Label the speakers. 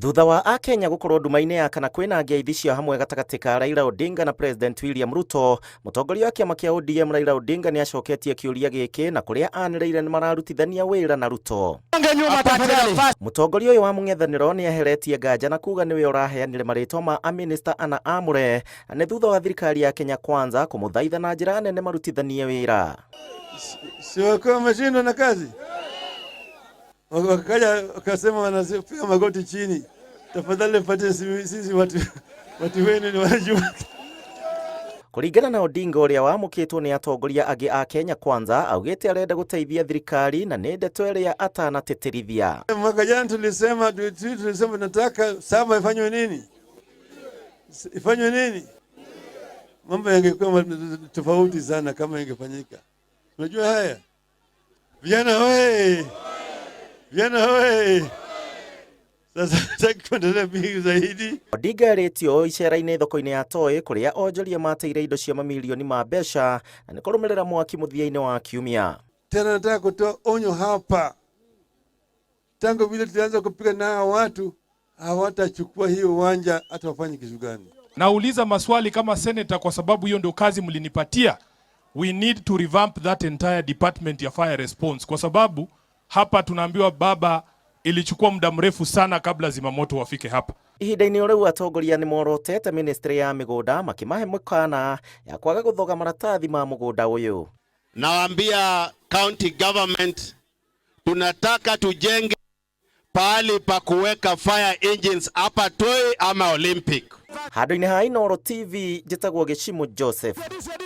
Speaker 1: Thutha wa akenya gũkorwo nduma-inĩ ya kana kwĩna ngeithi cia hamwe gatagatĩ ka Raila Odinga na President William Ruto, mũtongoria wa kĩama kĩa ODM Raila Odinga nĩ acoketie kĩũria gĩkĩ na kũrĩa anĩrĩire nĩ mararutithania wĩra na Ruto. Mũtongoria ũyũ wa mũng'ethanĩro nĩ eheretie nganja na kuga nĩwe ũraheanire marĩtwa ma amĩnĩsta ana amũre na nĩ thutha wa thirikari ya Kenya Kwanza kũmũthaitha na njĩra nene marutithanie wĩra.
Speaker 2: Si wakiwa wameshindwa na kazi, wakaja wakasema wanapiga magoti chini, tafadhali mpatie sisi watu wenu ni wanajua.
Speaker 1: Kũringana na Odinga ũrĩa wamũkĩtwo nĩ atongoria angĩ a Kenya Kwanza, augĩte arenda gũteithia thirikari na nĩ ndeto ĩrĩa atanatĩtĩrithia.
Speaker 2: Mwaka jana tulisema tunataka saba ifanywe nini, ifanywe nini? Mambo yangekuwa tofauti sana kama ingefanyika. Unajua haya vijana hoye, vijana hoye! Sasa sitaki kuendelea mingi zaidi.
Speaker 1: Odinga erĩtio ũũ icera-inĩ thoko-inĩ ya Toi kũrĩa onjoria mateire indo cia mamirioni ma mbeca na nĩ kũrũmĩrĩra mwaki mũthia-inĩ wa kiumia.
Speaker 2: Tena nataka kutoa onyo hapa, tangu vile tulianza kupiga na hawa watu hawatachukua hiyo uwanja hata wafanye kitu gani.
Speaker 3: Nauliza maswali kama senator kwa sababu hiyo ndio kazi mlinipatia. We need to revamp that entire department ya fire response, kwa sababu hapa tunaambiwa baba, ilichukua muda mrefu sana kabla zimamoto wafike hapa.
Speaker 1: Ihinda-inĩ o rĩu atongoria nĩ morotete ministry ya mĩgũnda makĩmahe mĩkana ya kwaga gũthoga maratathi ma mũgũnda ũyũ.
Speaker 4: Nawaambia county government tunataka tujenge pahali pa kuweka fire engines hapa Toi ama Olympic.
Speaker 1: Handũ-inĩ ha Inooro TV, njĩtagwo Gĩchimũ Joseph.